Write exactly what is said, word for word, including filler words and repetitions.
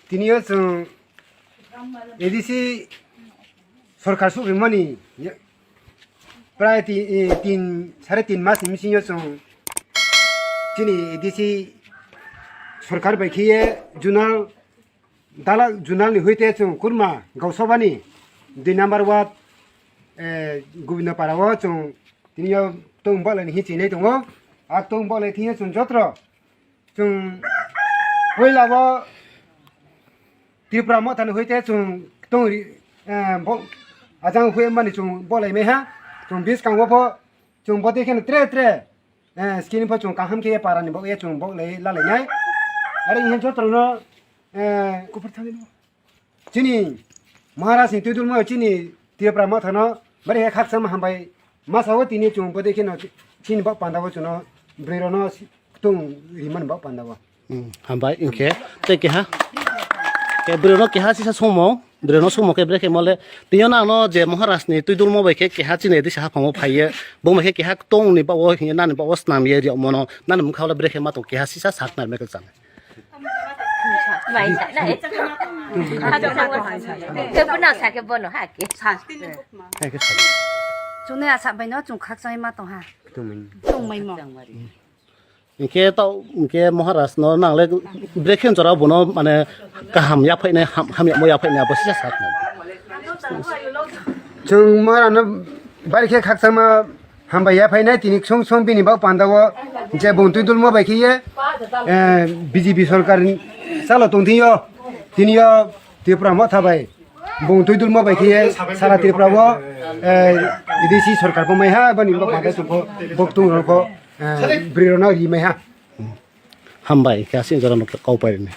Tini o chwng A D C sorkar sugrimani prai ti-, eh, tin, sare tin mas ni bisingo chwng chini A D C sorkar bai khiye junal dala junal ni hoite chwng kurma Gausabani dui number ward, eh, Gobindapara o chwng tini o tong bolai ni hi chinai tongo. A tong bolai thini chwng jotro chwng puila bo Tripura Motha ni hoite chwng tong ri, eh, bo ajang hui mani chwng bolai mai ha. Chwng bis kang bo pho chwng bo dekhe tre tre, eh, skin pho chwng kaham khe para ni bo ye chwng bolai lalai nai. Are ihe jotro no, eh, Chini Maharaj ni twi dulmo chini Tripura Motha no bari he khakchangma hambai masa o tini chwng bwdwi kheno chini bak panda o chwngno bwrwi rok no tung rimani bak panda o. Hmm, hambai, hinkhe tei keha, ke bwrwi rok no keha sisa songmung, bwrwi rok no songmung khe bwrwi khe mole tini o nang no je Maharaj ni twi dulmo bai khe keha chini disa haphang o phai ye, bo bai khe keha tong ni bak o hinkhe nani bak o snam ye riyok mono nani mungkha o le bwrwi khe ma tong keha sisa sak nai mekhe chang. Bai sa na, eh. Kebo na sa ke bono ha ke. Chwngni asa bai no chwng khakchangma tong ha. Tongmai mo. Hinkhe tao, hinkhe Maharaj no nang le bwrwi khe jora bono mane kaham yaphainai, ham, hamyamo yaphainai abo sisa sak nai. Chwng Maharaj no bari khe khakchangma hambai yaphainai tini song song bini bak panda o je bung twi dulmo bai khe ye, eh, B J P sorkar ni salo tong thing yo tini yo Tripura Motha bai bung twi dulmo bai khe ye sara Tripura o, eh, A D C sorkar bo mai ha bani bak panda chwng pho bok tung rok pho, eh, bwrwi rok no ri mai ha. Hambai, khe asing jora no kok pai rini.